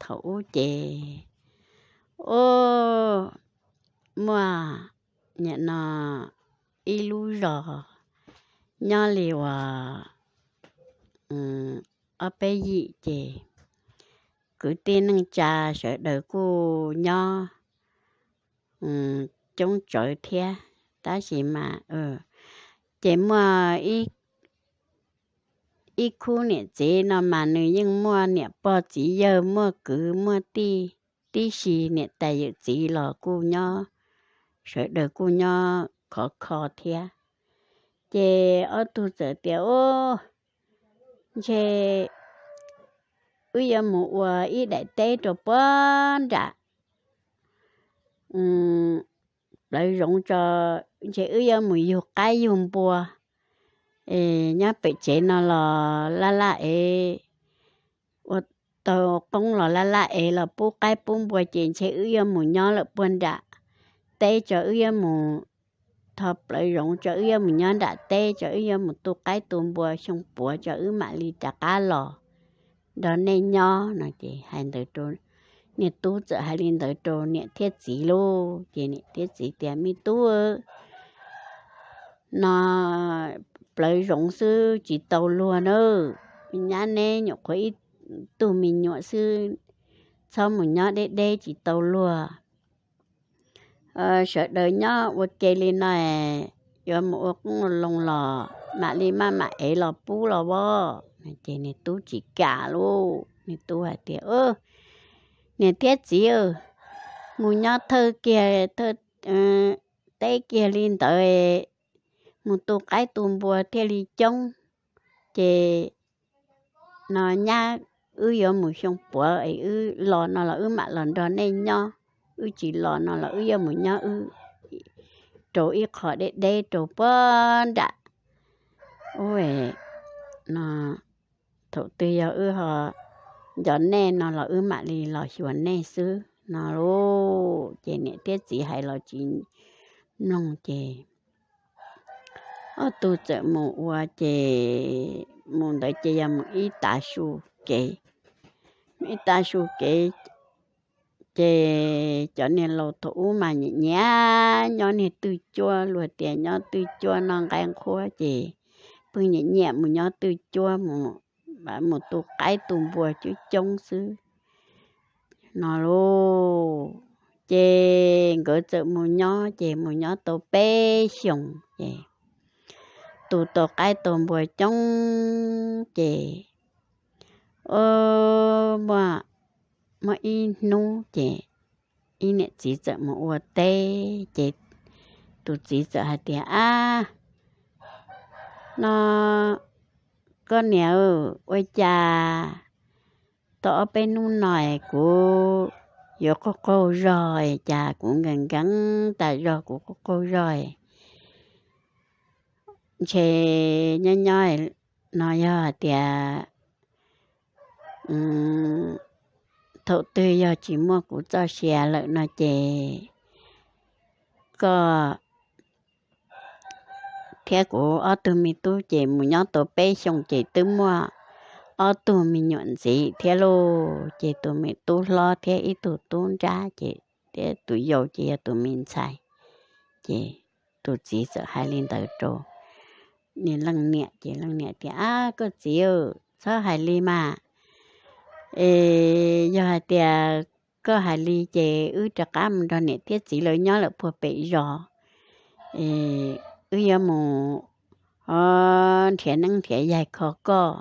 qaum ub ces, ub, muaj nim no ib lub zos nyob li uas ob peb yim ces kwv tij neej tsa sawv daws kuj nyob coob tsawv thiab. Tab sis mas ces muaj ib khub niam txiv no mas nws yeej muaj niam pog txiv yawg, muaj kwv muaj tij, tib si niam tais yawm txiv los kuj nyob, sawv daws kuj nyob khov kho thiab. Ces ob tug txawm tias, Ub, ntshe wb yuav mus ua ib daim teb rau puag nram plawv zoov tso, ntshe wb yuav mus yug qaib yug npua nyob pem tsev no los laj laj ev, ua tau qoob los laj laj ev los pub qaib pub npua ces ntshe wb yuav mus nyob lawm puag nram teb tso, wb yuav mus tho plawv zoov tso, wb yuav mus nyob nram teb tso, wb yuav mus tu qaib tu npua xyoo puav tso wb mam li rov qab los nrog nej nyob no ces hais ntawd rau, niag tub txawm hais li ntawd rau niam thiab txiv lauj. Ces niam thiab txiv tias, Me tub, no plawv zoov xwb tsis tau luag na, nyab neb nyuam qhuav ib tug me nyuam xwb, txhob mus nyob deb deb tsis tau luag. Sawv daws nyob ua ke li no, yuav mus ua qoob ua loo los mam li maj mam ev los pub los as. Ces niag tub tsis kam lauj, niag tub hais tias, Niam thiab txiv, mus nyob thawj kiag, thawj teb kiag li ntawd, mus tu qaib tu npua thiaj li coob. Ces no nyab, wb yuav mus xyoo puav es wb los no los wb mam los nrog nej nyob, wb tsis los no los wb yuav mus nyob wb rau ib qho deb deb rau puag nram ub no, thaum twg yog wb ho nco nej no los wb mam li los xyuas nej xwb no lauj. Ces niam thiab txiv hais los tsis mloog ces ob tug txawm mus ua ces mus ntawd ces yog mus ib tav su kev, ib tav su kev ces cov niag laus thaum ub mas nyiam nyiam nyob niag twj cuab, luag tias nyob twj cuab noj nqaij nqhuab ces pheej nyiam nyiam mus nyob twj cuab, mus tu qaib tu npua coob coob xwb no lauj. Ces nkawd txawm mus nyob ces mus nyob tau peb xyoos ces tu tau qaib tau npua coob ces, o, muaj, muaj ib hnub ces ib niam txiv txawm mus ua teb ces tus txiv txawm hais tias, Ab, no koj niam, ua cas tau ob peb hnub no es kuv yuav qaug qaug zog, cas kuv nkees nkees tas zog, kuv qaug qaug zog, ntshe nyob nyob no yog hais tias thaum twg yog tsis muaj kuv txoj sia lawm no ces koj thiab kuv ob tug me tub ces mus nyob tau peb xyoos ces twb muaj ob tug me nyuam ntxiv thiab lauj. Ces tus me tub hlob thiab ib tug tub nrab ces thiab tus yau ces yog tus me ntxhais. Ces tus txiv txawm hais li ntawd rau niag leej niam ces leej niam tias, Ab, koj txiv, txhob hais li mas, es yog hais tias koj hais li ces wb rov qab mus nrog niam thiab txiv lawv nyob lawm puag pem zos, wb yuav mus nrhiav neeb nrhiav yaig kho koj.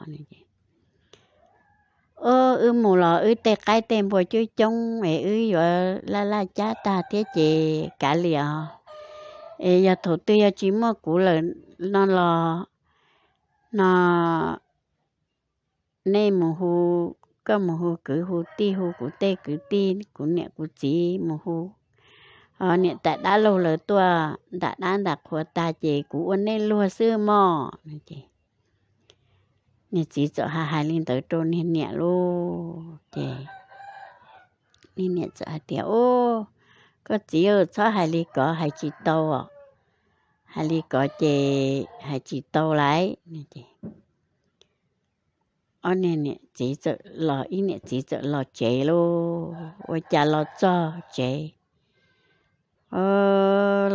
O, wb mus los wb tej qaib tej npua coob coob es wb yuav laj laj cab tag thiab ces kav liam os. Es yog thaum twg yog tsis muaj kuv lawm no los, no nej mus hu, koj mus hu kwv hu tij, hu kuv tej kwv tij, kuv niam kuv txiv, mus hu niam tais dab laug lawv tuaj ntam dab ntam qhua tag ces kuv ua nej luag xwb mog. Niag txiv txawm hais hais li ntawd rau niag niam lauj. Ces niag niam txawm hais tias, Ub, koj txiv, txhob hais li ko, hais tsis tau os. Hais li ko ces hais tsis tau lauj. ob niag niam txiv txawm los, ib niam txiv txawm los tsev lauj. Ua cas los txog tsev,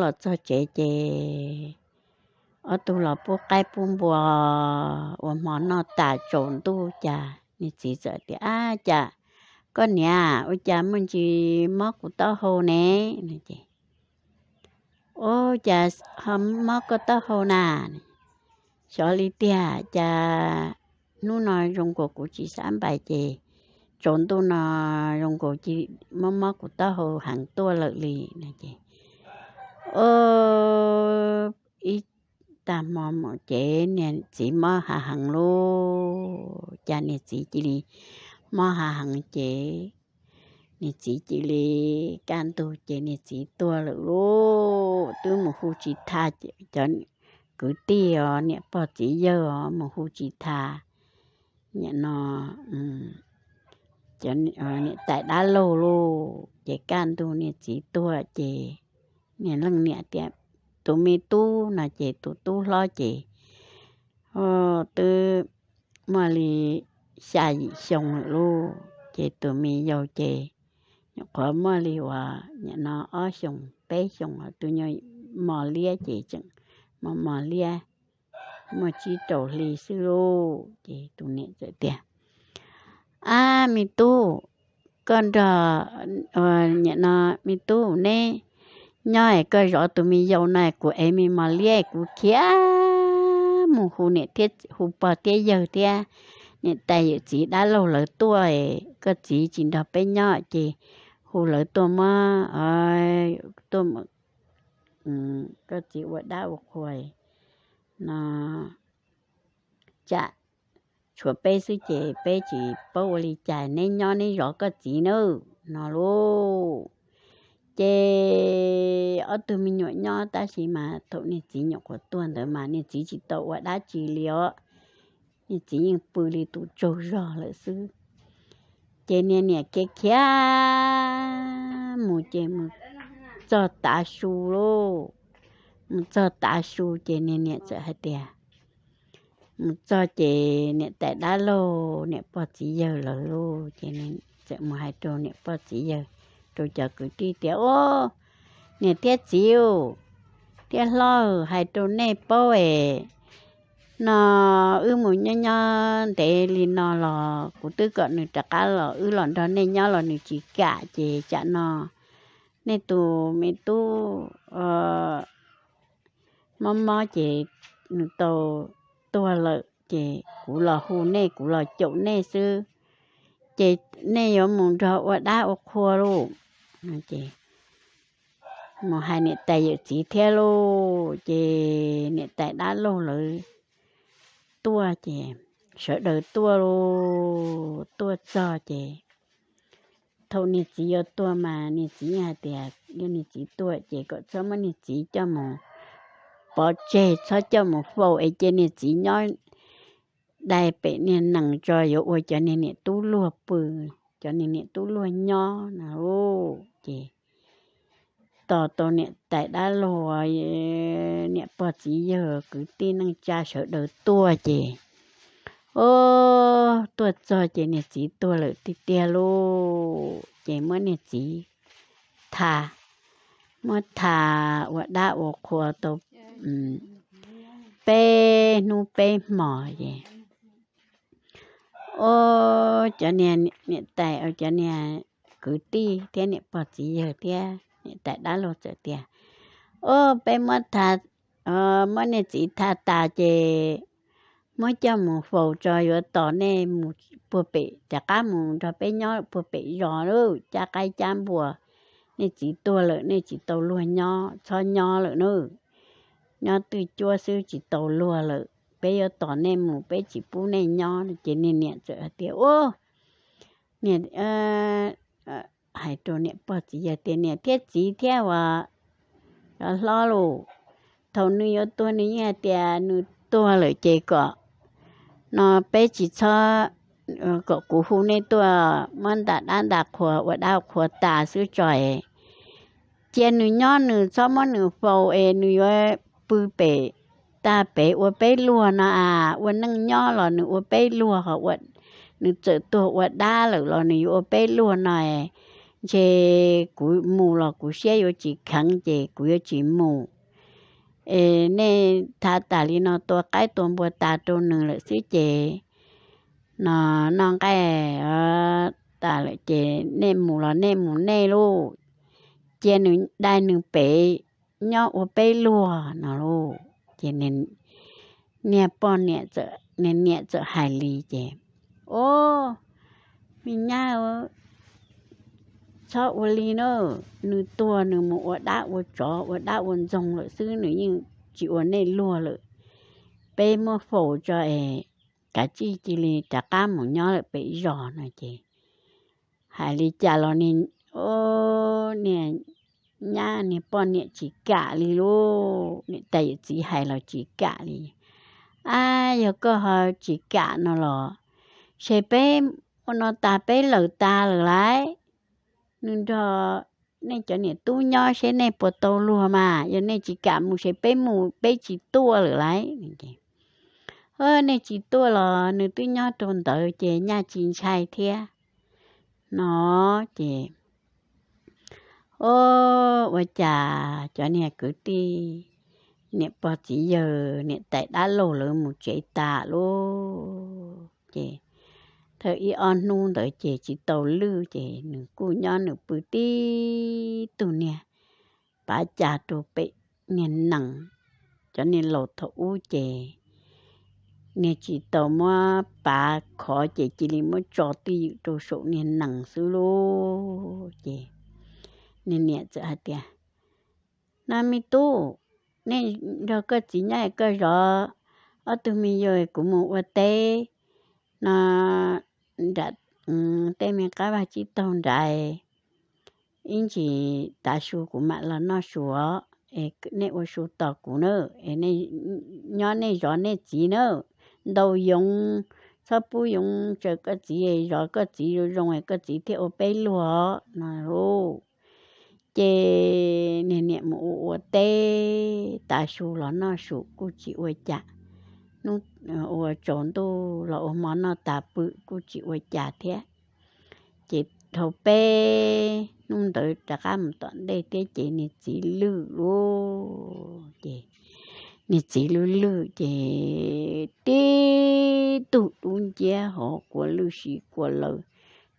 los txog tsev ces ob tug los pub qaib pub npua ua hmo noj tas tsaus ntuj, cas niag txiv txawm tias, Ab, cas koj niam, ua cas muaj ntsis mob kuv taub hau ne? Ua cas ho mob koj taub hau na? Xyov li tiag, cas hnub no zoo nkaus kuv tsis xav npais ces tsaus ntuj no zoo nkaus cia mob mob kuv taub hau heev tuaj lawm li no ces, ib tag hmo mus ces niag txiv mob hav heev lauj. Cas niag txiv cia li mob hav heev ces niag txiv cia li kaj ntug ces niag txiv tuag lawm lauj. Twb mus hu tsis tha cov kwv tij os, niam pog txiv yawg os, mus hu tsis tha nim no cov niam tais dab laug lauj. Ces kaj ntug niag txiv tuag ces niag leej niam tias, Tus me tub no ces tus tub hlob ces twb muaj li xya yim xyoo lawm lauj. Ces tus me yau ces nyuam qhuav muaj li uas nim no ob xyoos peb xyoos, tus nyuag mos liab ces tseem mos mos liab, muaj tsib rau hli xwb lauj. Ces tus niam txawm tias, Ab, me tub, koj nrog, nim no me tub, neb nyob es koj zov tus me yau no, kuv ev me mos liab kuv khiav mus hu niam thiab hu pog thiab yawg thiab niam tais yawm txiv dab laug lawv tuaj, koj txiv tsis nrog peb nyob ces hu lawv tuaj muab, tuaj, koj txiv ua dab ua qhua no, tsam tshuav peb xwb ces peb tsis paub ua li cas, neb nyob neb zov koj txiv nawb no lauj. Ces ob tug me nyuam nyob tab sis mas thaum niag txiv nyuam qhuav tuag ntawd mas niag txiv tsis tau ua dab tsi li os, niag txiv yeej pw li tus tsaug zog lawm xwb. Ces niag niam khiav khiav mus ces mus txog tav su lauj. Mus txog tav su ces niag niam txawm hais tias, mus txog ces niam tais dab laug niam pog txiv yawg lawv lauj. Ces txawm mus hais rau niam pog txiv yawg, rau cov kwv tij tias, Ub, niam thiab txiv thiab hlob, hais rau nej paub es no wb mus nyob nyob ntev li no los kuv twb kom nws rov qab los, wb los nrog nej nyob los nws tsis kam, ces tsam no nej tus me tub mob mob ces nws tau tuag lawm ces kuv los hu nej, kuv los caum nej xwb, ces nej yuav mus nrog ua dab ua qhua lauj. Ces mus hais niam tais yawm txiv thiab lauj. Ces niam tais dab laug lawv tuaj ces sawv daws tuaj lauj. Tuaj txog ces thaum niag txiv yuav tuag mas niag txiv hais tias yog niag txiv tuag ces kom txhob muab niag txiv coj mus pov tseg, txhob coj mus faus es cia niag txiv nyob dai pem niag nees tso, yuav ua cov niag niam tub luag pw, cov niag niam tub luag nyob no. Ces tos tau niam tais dab laug, niam pog txiv yawg kwv tij neej tsa sawv daws tuaj ces, o, tuaj txog ces niag txiv tuag lawm tiag tiag lauj. Ces muab niag txiv tha, muab tha ua dab ua qhua tau peb hnub peb hmos ces, o, cov niag niam tais, cov niag kwv tij thiab niam pog txiv yawg thiab niam tais dab laug txawm tias, O, peb muab tha, muab niag txiv tha tas ces muab coj mus faus tso, yuav tos nej mus puag pem, rov qab mus nrog peb nyob puag pem zos lawm, cab qaib cab npua. Nej txiv tuag lawm nej tsis tau luag nyob, txhob nyob lawm nawb. Nyob twj cuab xwb tsis tau luag lawm, peb yuav tos nej mus, peb tsis pub nej nyob. Ces niag niam txawm hais tias, Ub, niam, hais rau niam pog txiv yawg tias, Niam thiab txiv thiab uas cov hlob lauj, thaum nws yuav tuag nws yeej hais tias nws tuag lawm ces kom no peb tsis txhob, kom kuv hu nej tuaj muab nta dab nta qhua ua dab ua qhua tas xwb tso es cia nws nyob, nws txhob muab nws faus es nws yuav pw pem, tag pem ua peb luag no a, ua neej nyob los nws ua peb luag, ho ua nws txawm tuag ua dab lawm los nws yuav ua peb luag no, ntshe kuv mus los kuv siab yuav tsis kheev ces kuv yuav tsis mus. Es nej tha tas li no tua qaib tua npua tas rau nws lawm xwb ces no noj nqaij tas lawm ces nej mus los nej mus nej lauj, cia nws dai nws pem nyob ua peb luag no lauj. Ces niag poj niam, niam txawm hais li ces, Au, me nyab, txhob ua li na, nws tuag nws mus ua dab ua tsov ua dab ua ntxoog lawm xwb, nws yeej tsis ua nej luag lawm. Peb muab faus tso es kav tsij cia li rov qab mus nyob lawm pem zos no ces hais li cas los niag nyab niag poj niam tsis kam li lauj, niam tais yawm txiv hais los tsis kam li. Ab, yog koj ho tsis kam no los ces peb ua no tas peb lawm tas lawm lauj, nws nrog nej cov niam tub nyob seb nej puas tau luag mas, yog nej tsis kam mus ces peb mus peb tsis tuaj lawm lauj. Nej tsis tuaj los nws twb nyob rau ntawd ces nyaj tsis ntshai thiab no ces Au, ua cas cov niag kwv tij, niam pog txiv yawg niam tais dab laug lawv mus tsev tas lauj ces thawj ib ob hnub ntawd ces tsis tau lwj ces nws kuj nyob nws pw tib tug niag pav cas rau pem niag nees, cov niag laus thaum ub ces niag tsis tau muab pav khov ces cia li muab tso twj ywm rau saum niag nees xwb lauj ces niag niam txawm hais tias, No me tub, nej nrog koj txiv nyob es koj zov ob tug me yau, kuv mus ua teb no nram tej me qab vaj tsib taug nrad, ib ntsis tav su kuv mam los noj su os, nej ua su tos kuv na, nyob nej zov nej txiv na, ntaus yoov, txhob pub yoov tsaws koj txiv, zov koj txiv zoo zoo es koj txiv thiaj ua peb luag no lauj. Ces niag niam mus ua ua teb tav su los noj su kuj tsis ua cas, hnub ua tsaus ntuj los ua hmo noj tas pw kuj tsis ua cas thiab. Ces dhau peb hnub ntawd rov qab mus tom ntej thiab ces niag txiv lwj lauj ces niag txiv lwj lwj ces tib tug dub nciab hauv kua lwj si kua lawg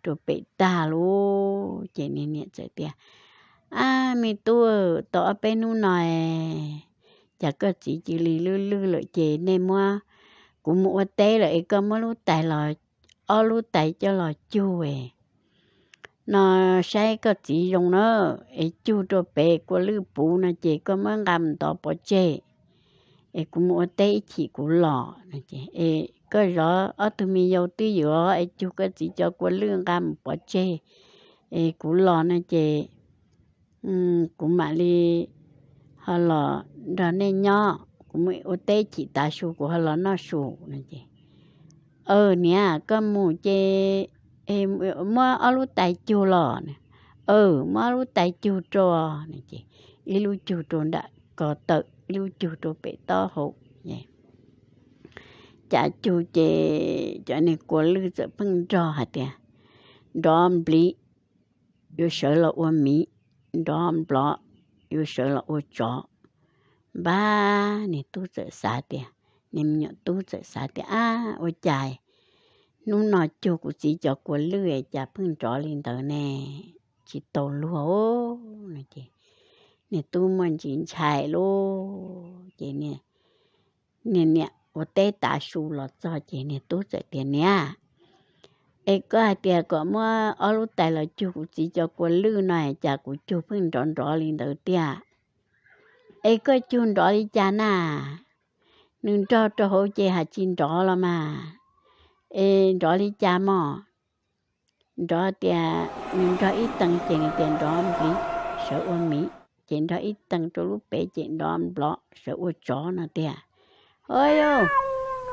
rau pem tag lauj. Ces niag niam txawm tias, Ab me tub, tau ob peb hnub no es cas koj txiv cia li lwj lwj lawm ces nej muab, kuv mus ua teb lawm es koj muab lub tais los, ob lub tais coj los cug no saib koj txiv zoo na, es cug rau pem kua lwj puv no ces koj muab nqa mus ntov pov tseg es kuv mus ua teb ib chim kuv los. Es koj zov ob tug me yau twj ywm es cug koj txiv cov kua lwj nqa mus pov tseg es kuv los no ces kuv mam li ho los nrog nej nyob, kuv mus ua teb chim tav su kuv ho los noj su no ces, Aw niam, koj mus ces muab ob lub tais cug los. Aw, muab ob lub tais cug rau no ces ib lub cug rau nram ko taw, ib lub cug rau pem taub hau. Cas cug ces cov niag kua lwj txawm pheej nrog hais tias, Nrov npliv, yuav sawv los ua miv, nrov nplov, yuav sawv los ua tsov. Npab, niag tub txawm xav tias, niag me nyuam tub txawm xav tias, Ab, ua cas hnub no cug kuv txiv cov kua lwj cas pheej nrov li ntawd ne? Tsis tau luag no ces niag tub muaj ntsis ntshai lauj. Ces niag niam ua teb tav su los txog ces niag tub txawm tias, Niam, es koj hais tias kom muab ob lub tais los cug kuv txiv cov kua lwj no cas kuv cug pheej nrov nrov li ntawd tiag? Es koj cug nrov li cas na? Nws nrog rau hauv ces hais tsis nrov los mas, es nrov li cas mog? Nrov tias nws nrog ib tees ces nws tias nrov npliv, sawv ua miv, ces nrog ib tees rau lub pem ces nrov nplov, sawv ua tsov no tiag. Au yau,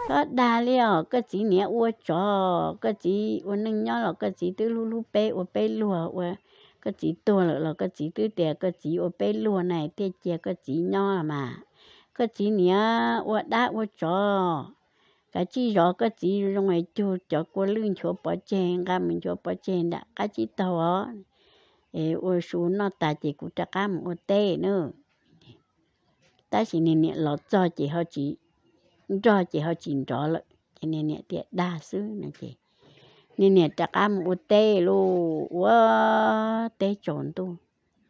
txhob dag li os, koj txiv niam ua tsov, koj txiv ua neej nyob los koj txiv twb hlub hlub peb ua peb luag, ua koj txiv tuag lawm los koj txiv twb tias koj txiv ua peb luag na thiaj cia koj txiv nyob los mas. Koj txiv niam ua dab ua tsov, kav tsij zov koj txiv zoo es cug cov kua lwj nchuav pov tseg, nqa mus nchuav pov tseg nram qab tsib taug os. Es ua su noj tas ces kuv rov qab mus ua teb nawb. Tab sis niag niam los txog ces ho tsis nrog ces ho tsis nrov lawm ces niag niam tias dag xwb no ces niag niam rov qab mus ua teb lauj. Ua teb tsaus ntuj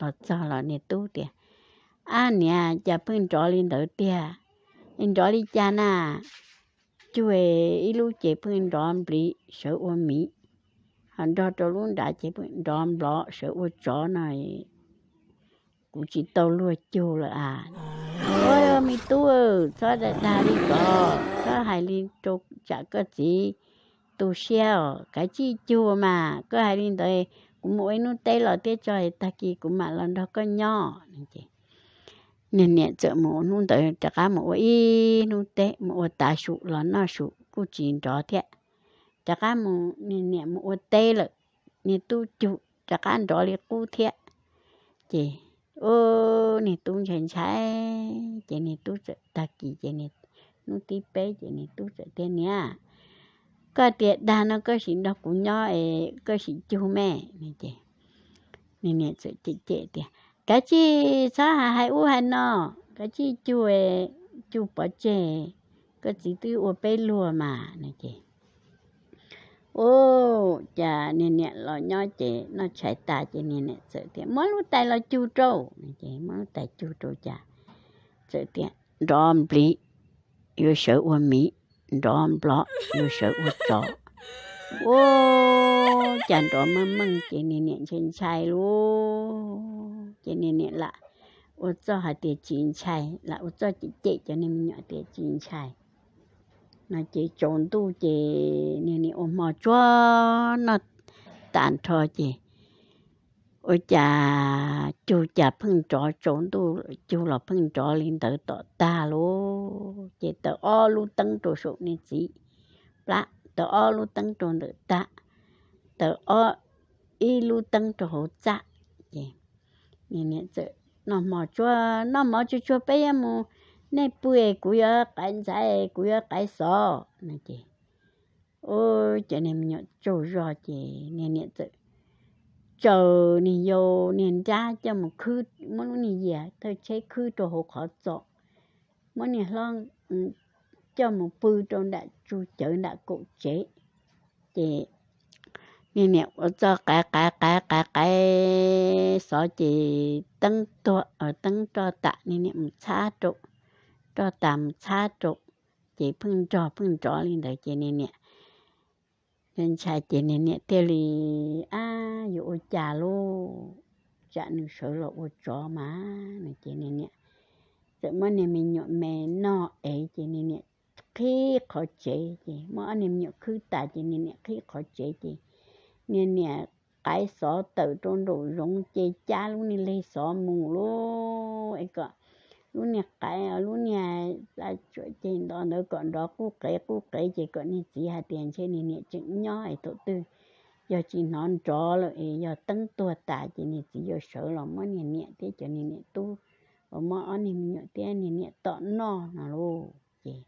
los txog los niag tub tias, ab niam, cas pheej nrov li ntawd tiag? Nrov li cas na? Cug ib lub ces pheej nrov npliv sawv ua miv, ho nrog rau lub nrad ces pheej nrov nplov sawv ua tsov no. Kuv tsis tau luag cug lawm as. Ua me tub, txhob dag li ko, txhob hais li rau tsam koj txiv tu siab os, kav tsij cug mas. Koj hais li ntawd, kuv mus ua ib hnub teb los thiab tso, tag kis kuv mam los nrog koj nyob. Niag niam txawm mus hnub ntawd rov qab mus ua ib hnub teb, mus ua tav su los noj su kuj tsis nrov thiab. Rov qab mus, niag niam mus ua teb lawm, niag tub cug rov qab nrov li qub thiab. Ces, u, niag tub ntshai ntshai, ces niag tub txawm, tag kis ces hnub thib peb ces niag tub txawm tias, niam, koj tias dag no koj sim nrog kuv nyob es koj sim cug me. Ces niag niam txawm cem cem tias, kav tsij txhob hais ub hais no, kav tsij cug, cug pov tseg, koj txiv twb ua peb luag mas no ces, u, cas niag niam los nyob ces noj tshais tas ces niag niam txawm tias, muab lub tais los cug rau. Ces muab lub tais cug rau cas txawm tias, nrov npliv yuav sawv ua miv, nrov nplov yuav sawv ua tsov. U, cas nrov meej meej ces niag niam ntshai ntshai lauj. Ces niag niam lam ua txuj hais tias tsis ntshai, lam ua txuj cem cem cov niag me nyuam tias tsis ntshai no ces tsaus ntuj ces niag niam ua hmo tsuag noj tas nrho ces ua cas cug cas pheej nrov, tsaus ntuj cug los pheej nrov li ntawd tom tag lauj. Ces taws ob lub teeb rau saum niag txiv plab, taws ob lub teeb rau ntawm tag, taws ob, ib lub teeb rau hauv txaj. Ces niag niam txawm, noj hmo tsuag, noj hmo tsuag tsuag peb yuav mus, nej pw es kuv yuav qaiv ntxhaiv, kuv yuav qaiv xov no ces, u, cov niag me nyuam tsaug zog ces niag niam txawm tsaws niag yau niag nrab coj mus khwb, muab lub niag yias thawj tsheb khwb rau hauv qhov txos, muab niag hlob coj mus pw rau nram tsu cawv nram kaum tsev. Ces niag niam ua txuj qaiv qaiv qaiv qaiv qaiv xov ces teeb tuag, teeb roj tas, niag niam mus txhab rau, roj tas mus txhab rau, ces pheej nrog pheej nrov li ntawd ces niag niam ntshai ces niag niam thiaj li, ab, yuav ua cas lauj, tsam nws sawv los ua tsov mas no ces niag niam txawm muab niag me nyuam me noj ev ces niag niam qhib qhov tsev ces muab ob niag me nyuam khwb tas ces niag niam qhib qhov tsev ces niag niam qaiv xov tawm rau nraum zoov ces cab lub niag leg xov mus lauj, es kom lub niag qaiv, lub niag tsuam ceg nto ntawd kom nrov qub qev qub qev ces kom niag txiv hais tias ntshe niag niam tseem nyob es thaum twg yog tsis hnov nrov lawm es yog teeb tuag tas ces niag txiv yuav sawv los muab niag niam thiab cov niag niam tub uas muab ob niag me nyuam thiab niag niam tom noj no lauj. Ces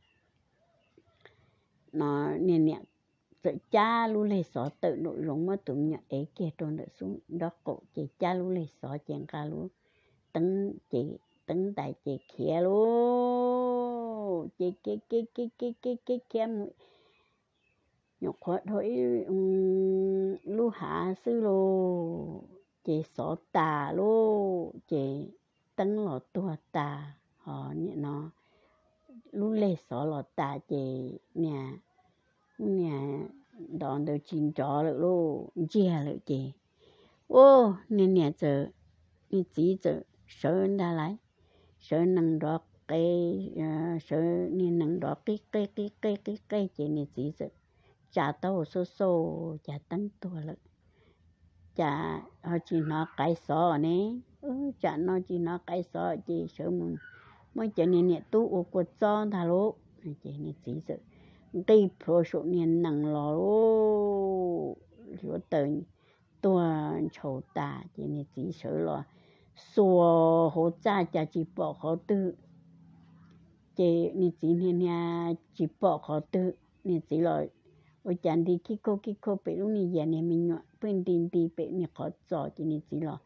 no niag niam txawm cab lub leg xov tawm nraum zoov muab tus me nyuam ev kiag rau ntawm xub nraub qaum ces cab lub leg xov ces nqa lub teeb ces teeb ntais ces khiav lauj. Ces khiav khiav khiav khiav khiav khiav mus nyuam qhuav dhau ib lub hav xwb lauj, ces xov tas lauj, ces teeb los tuag tas, ho nim no lub leg xov los tas ces niag, niag ntov ntawd tsis nrov lawm lauj, ntsiag lawm ces, u, niag niam txawm, niag txiv txawm sawv ntag lauj, sawv nees nrov qev, sawv niag nees nrov qib qej qib qej qib qej ces niag txiv txawm tsa taub hau xauj xauj cas teeb tuag lawm, cas ho tsis hnov qaiv xov ne. Tsam no tsis hnov qaiv xov ces sawv mus muab cov niag niam tub ua kua txob ntag lauj. Ces niag txiv txawm nqis plhuav saum niag nees los lauj, hluav taws tuag ntshaus tas ces niag txiv sawv los xuas hauv txaj cas tsis pom qhov twg. Ces niag txiv niag niag tsis pom qhov twg, niag txiv los ua cas nti khib khuj khib khuj pem lub niag yias niag me nyuam, pheej nti nti pem niag qhov txos ces niag txiv los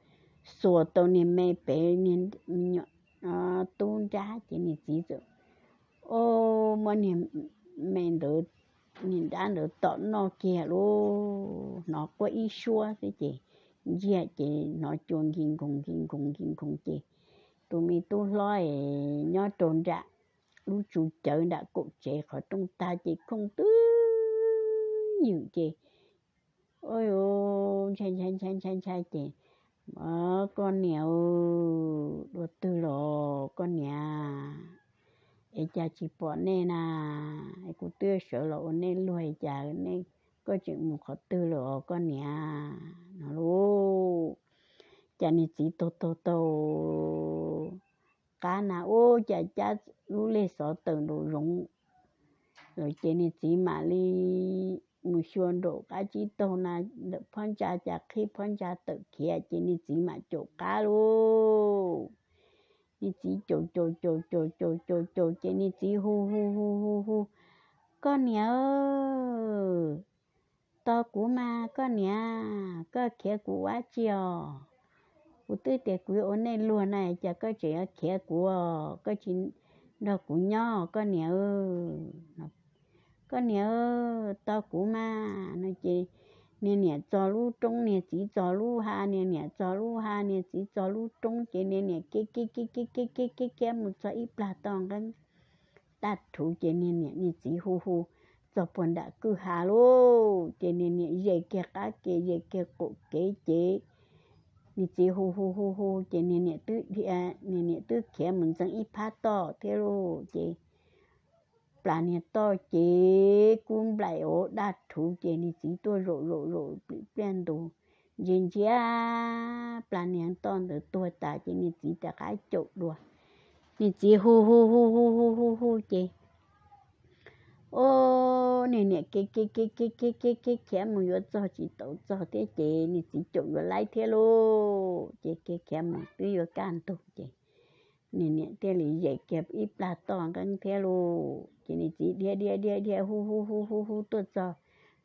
xuas tau niag me pem niag me nyuam tub nrab ces niag txiv txawm, o, muab niag me ntawd, niag nrab ntawd tom noj kiag lauj, hnov quaj ib suab xwb ces ntsiag ces hnov cua nkig nkoos nkig nkoos nkig nkoos ces tus me tub hlob es nyob rau nram lub tsu cawv nram kaum tsev qhov rooj tag ces khooj twb ywm ces, o, ntshai ntshai ntshai ntshai ces, koj niam, dua twg los koj niam? Es cas tsis pom nej na? Kuv twb sawv los ua nej luag cas nej, koj tseem mus qhov twg lawm os koj niam no lauj? Cas niag txiv taug taug taug qab na ub cas cab lub leg xov tawm nraum zoov lawm ces niag txiv mam li mus xyuas nraum qab tsib taug na, ntawm phab ntsa cas qhib phab ntsa tawm khiav ces niag txiv mam caum qab lauj. Niag txiv caum caum caum caum caum caum caum ces niag txiv hu hu hu hu hu, koj niam, tos kuv mas koj niam, koj khiav kuv ua dab tsi os? Kuv twb tias kuv yuav ua nej luag na cas koj tseem yuav khiav kuv, koj tsis nrog kuv nyob koj niam. Koj niam, tos kuv mas no ces niag niam txog lub roob, niag txiv txog lub hav, niag niam txog lub hav, niag txiv txog lub roob ces niag niam kev kev kev kev kev kev kev khiav mus txog ib plag toj nqeeb daj rhuv ces niag niam niag txiv hu hu txog puag nram kwj ha lauj ces niag niam ze kiag qab kev ze kiag qaum kev ces niag txiv hu hu hu hu ces niag niam twb dhia, niag niam twb khiav mus ntxeev ib phab toj thiab lauj ces plas niag toj ces kub nplaim ua daj rhuv ces niag txiv tuaj zaum zaum zaum plim pliaj ntus, ntsia ntsia plas niag toj ntawd tuag tas ces niag txiv rov qab caum dua. Niag txiv hu hu hu hu hu hu hu ces, o, niag niam kev kev kev kev kev kev khiav mus yuav txog tsis tau txog thiab ces niag txiv caum yuav laib thiab lauj ces kev khiav mus twb yuav kaj ntug ces niag niam thiaj li zem kiag ib plag toj nqeeb thiab lauj ces niag txiv dhia dhia dhia dhia hu hu hu hu hu tuaj txog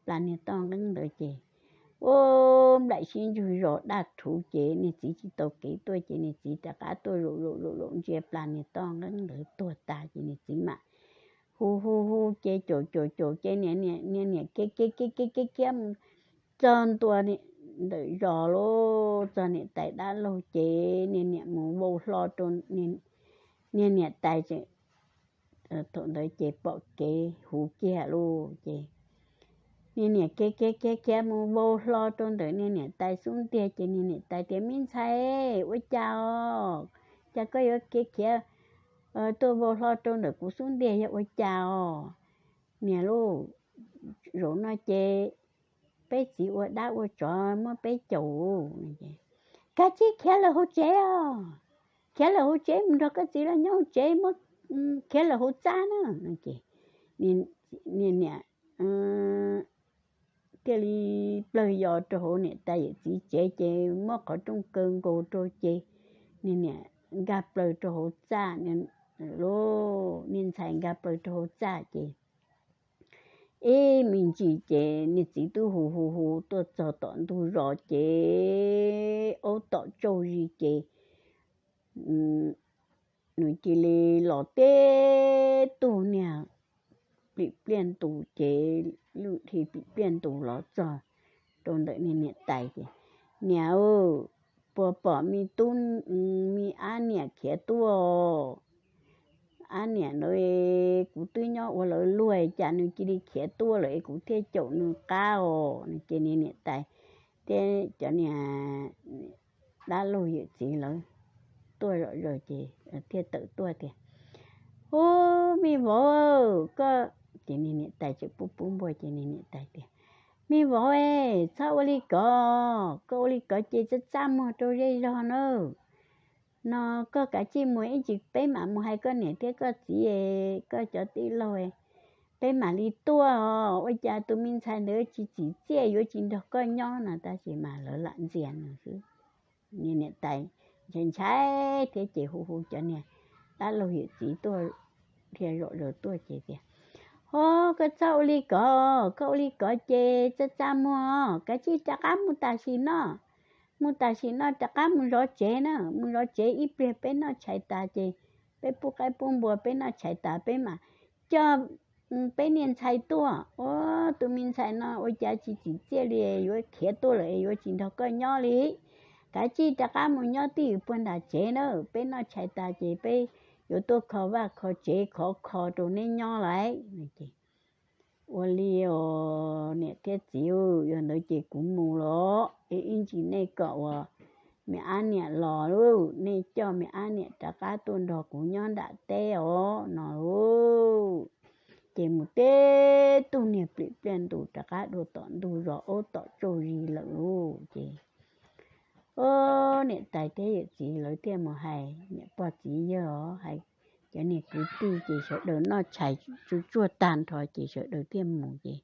plas niag toj nqeeb ntawd ces, u, nplaim sib ntsug zos daj rhuv ces niag txiv tsis tau kev tuaj ces niag txiv rov qab tuaj zaum zaum zaum zaum ntsia plas niag toj nqeeb ntawd tuag tas ces niag txiv mam hu hu hu ces caum caum caum ces niag niam kev kev kev kev khiav mus txog ntua ntawm zos lauj, txog niam tais dab laug ces niag niam mus vau hlo rau niag niam tais tseem, thaum ntawd ces pom kev huv kiag lauj ces niag niam kev kev khiav khiav mus vau hlo rau ntawm niag niam tais xub ntiag ces niag niam tais tias, me ntxhais, ua cas os? Cas koj yuav khiav khiav tuaj vau hlo rau ntawm kuv xub ntiag yog ua cas os? Niam lauj, zaum no ces peb txiv ua dab ua tsov muab peb caum. Kav tsij khiav lawm hauv tsev os, khiav lawm hauv tsev mus nrog koj txiv los nyob hauv tsev, muab khiav lawm hauv txaj na. Ces niag niam thiaj li plawg yos rau hauv niam tais yawm txiv tsev ces muab qhov rooj kaw nkaus rau ces niag niam nkag plaws rau hauv txaj lauj, niag ntxhais nkag plaws rau hauv txaj ces ib me ntsis ces niag txiv twb hu hu hu tuaj txog tom ntug zos ces aub tom tsauj zis ces nws cia li los teb tug niag plim pliaj ntus ces lub dhia plim pliaj ntus los txog rau ntawm niag niam tais ces, niam, puas pom me tub, me ab niam khiav tuaj? Ab niam ntawd kuv twb nyob ua lawv luag cas nws cia li khiav tuaj lawm es kuv thiaj caum nws qab os. Ces niag niam tais thiab cov niag dab laug yawm txiv lawv tuaj zom zaws ces thiaj tawm tuaj tias, u, me vauv, koj, ces niag niam tais tseem pub pub npua ces niag niam tais tias, me vauv, txhob ua li ko, koj ua li ko ces txaj txaj muag rau zej zog na. No koj kav tsij mus ib ntsis peb mam mus hais koj niam thiab koj txiv, koj cov tij laug, peb mam li tuaj os. Ua cas tus me ntxhais ntawd tsis txim txiaj yuav tsis nrog koj nyob no, tab sis mas lawv lam ntxias nws xwb. Niag niam tais ntshai ntshai thiab ces hu hu cov niag dab laug yawm txiv tuaj, dhia zom zaws tuaj ces tias, Ho, koj txhob ua li ko, koj ua li ko ces txaj txaj muag, kav tsij rov qab mus tam sim no, mus tam sim no rov qab mus zov tsev na, mus zov tsev ib pliag peb noj tshais tas ces peb pub qaib pub npua, peb noj tshais tas peb mam coj peb niag ntxhais tuaj. Ua, tus me ntxhais no ua cas tsis tsim txiaj li, yuav khiav tuaj lawm es yuav tsis nrog koj nyob li. Kav tsij rov qab mus nyob twj ywm puag nram tsev na, peb noj tshais tas ces peb yuav tuaj kho vaj kho tsev khov kho rau neb nyob lawm. Ua li os niam thiab txiv, yog ntawd ces kuv mus los, ib ntsis nej kom ua me ab niam los lauj, nej coj me ab niam rov qab tuaj nrog kuv nyob nram teb os no lauj. Ces mus teb tug niag plim pliaj ntus rov qab dua tom ntug zos aub tom tsaug zis lawm lauj. Ces, o, niam tais thiab yawm txiv lawv thiaj mus hais niam pog txiv yawg os, hais cov niag kwv tij ces sawv daws noj tshais tsuj tsuag tag nrho ces sawv daws thiaj mus ces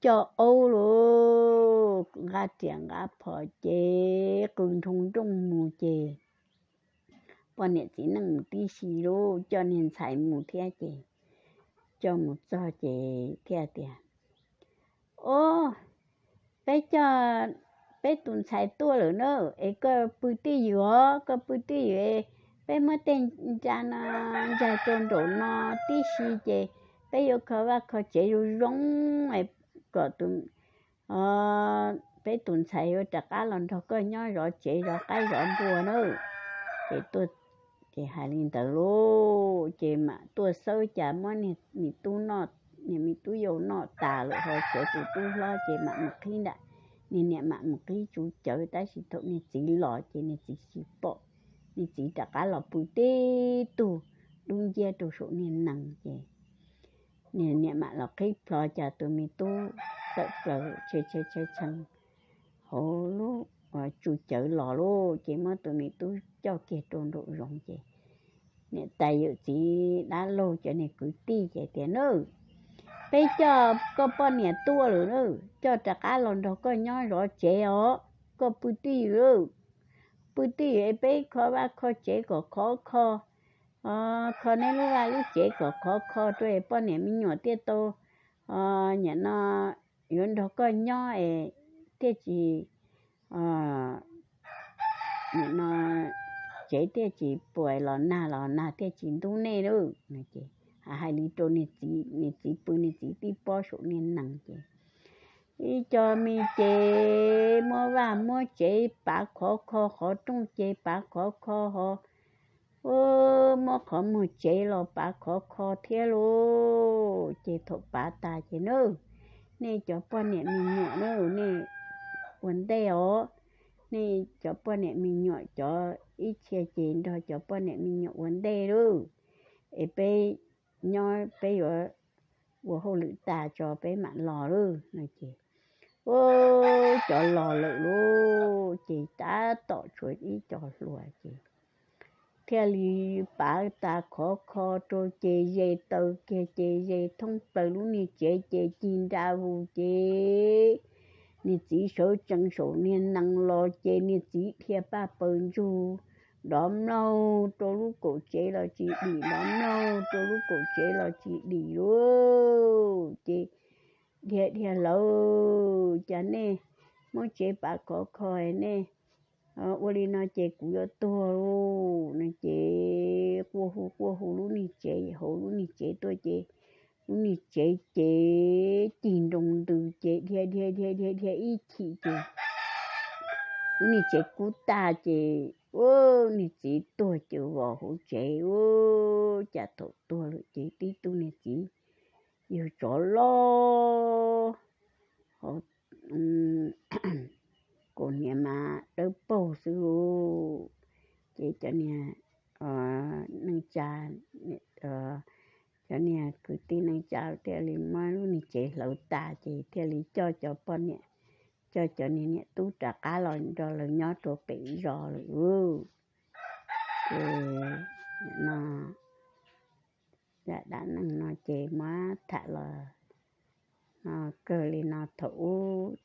coj aub lauj, nqa riam nqa phom ces qw nroo nrooj mus ces poj niam txiv neej mus tib si lauj, coj niag ntxhais mus thiab ces coj mus txog ces thiaj tias, o, peb coj peb tus ntxhais tuaj lawm na, es koj pw twj ywm os, koj pw twj ywm, peb muab tej ntsa no ntsaig rau nraum no tib si ces peb yuav kho vaj kho tsev zoo zoo kom tus, peb tus ntxhais yuav rov qab los nrog koj nyob zov tsev zov qaib zov npua na. Ces tuaj, ces hais li ntawd lauj, ces mam tuaj xawb cas muab niag me tub noj, niag me tub yau noj tas lawm ho tshuav tus tub hlob ces mam mus qhib nram, niag niam mam mus qhib tsuj cawv tab sis thaum niag txiv los ces niag txiv tsis pom, niag txiv rov qab los pw tib tug dub nciab rau saum niag nees ces niag niam mam los qhib plho cas tus me tub tawm plaws tshee tshee tshee hauv lub tsuj cawv los lauj, ces muab tus me tub coj kiag rau nraum zoov ces niam tais yawm txiv dab laug cov niag kwv tij ces tias, na, peb coj koj poj niam tuaj lawm na, coj rov qab los nrog koj nyob zov tsev os, koj pw twj ywm, pw twj ywm es peb kho vaj kho tsev kom khov kho, kho neb lub vaj lub tsev kom khov kho rau es poj niam me nyuam thiaj tau, nim no yuav nrog koj nyob es thiaj tsis, nim no tsev thiaj tsis puas los nag los nag thiaj tsis ntub nej lauj. Hais li rau niag txiv, niag txiv pw niag txiv tib pob saum niag nees ces ib co me ces muab vaj muab tsev pav khov kho, qhov rooj ces pav khov kho ho, muab qhov muag tsev los pav khov kho thiab lauj. Ces thaum pav tas ces na, nej cov poj niam me nyuam na, nej ua ntej os, nej cov poj niam me nyuam cov ib txhia ces nrog cov poj niam me nyuam ua ntej lauj, es peb nyob peb yuav ua hauj lwm tas tso peb mam los lauj no ces, ua, cov los lawm lauj ces tab tom tshuav ib co hluas ces thiaj li pav tas khov kho rau ces ze taw kiag ces ze thoob plaws lub niag tsev ces cig nra vus ces niag txiv sawv tsees saum niag nees los ces niag txiv dhia paj paws ntsug dov mlaug rau lub kaum tsev los tsis dim, dov mlaug rau lub kaum tsev los tsis dim lauj. Ces dhia dhia lawm, cas nej muab tsev pav khov kho nej ua li no ces kuv yuav tuag lauj no ces quaj hu quaj hu lub niag tsev, hauv lub niag tsev tuaj ces lub niag tsev ces cig nroo ntws ces dhia dhia dhia dhia dhia ib chim ces lub niag tsev kub tag ces, ua, niag txiv tuag cws vos hauv tsev, ua, cas thaum tuag lawm ces tib tug niag txiv yawg tsov loj, kaus hniav mas dawb paug xwb lauj. Ces cov niag neej tsa, cov niag kwv tij neej tsa thiaj li muab lub niag tsev hlawv tas ces thiaj li coj cov poj niam, coj cov niag niam tub rov qab los nrog lawv nyob rau pem zos lawm lauj. Ces no, zaj dab neeg no ces muab tham los no kawg li no. Thaum ub,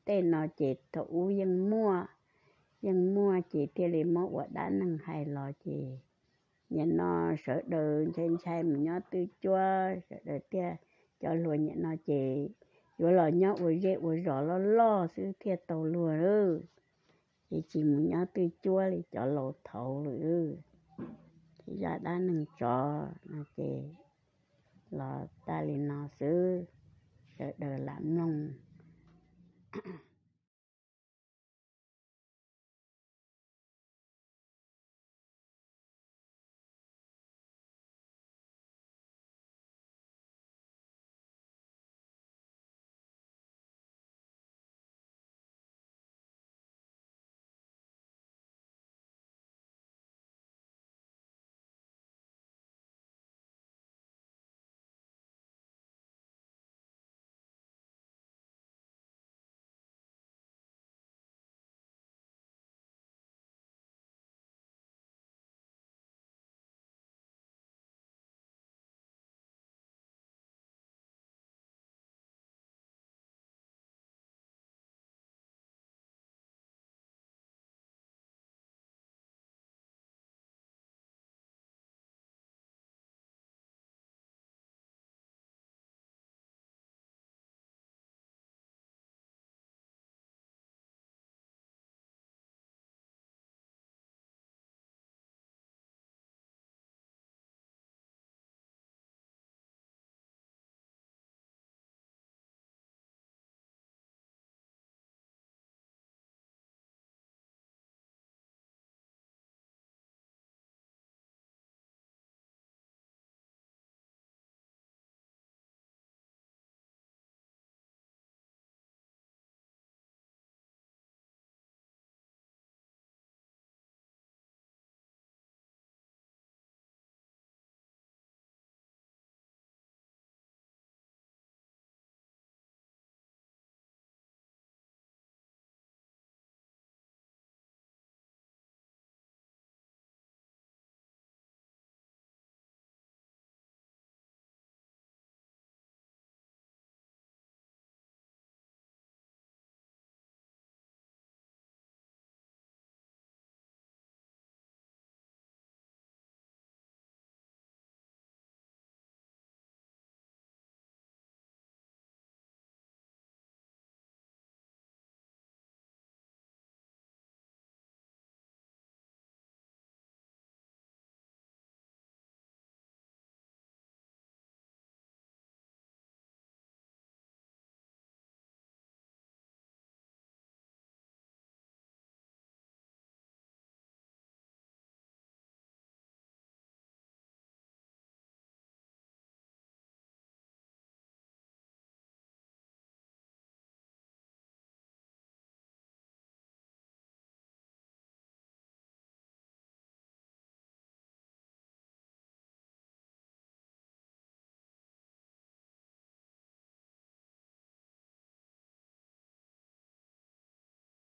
tej no ces thaum ub yeej muaj, yeej muaj ces thiaj li muab ua dab neeg hais los ces nim no sawv daws ntshai ntshai mus nyob twj cuab, sawv daws thiaj cov hluas nim no ces yuav los nyob ua zej ua zos loj loj xwb thiaj tau luag, ces tsis mus nyob twj cuab li cov laus thaud lawm. Ces zaj dab neeg tsov no ces los tag li no xwb, sawv daws lam mloog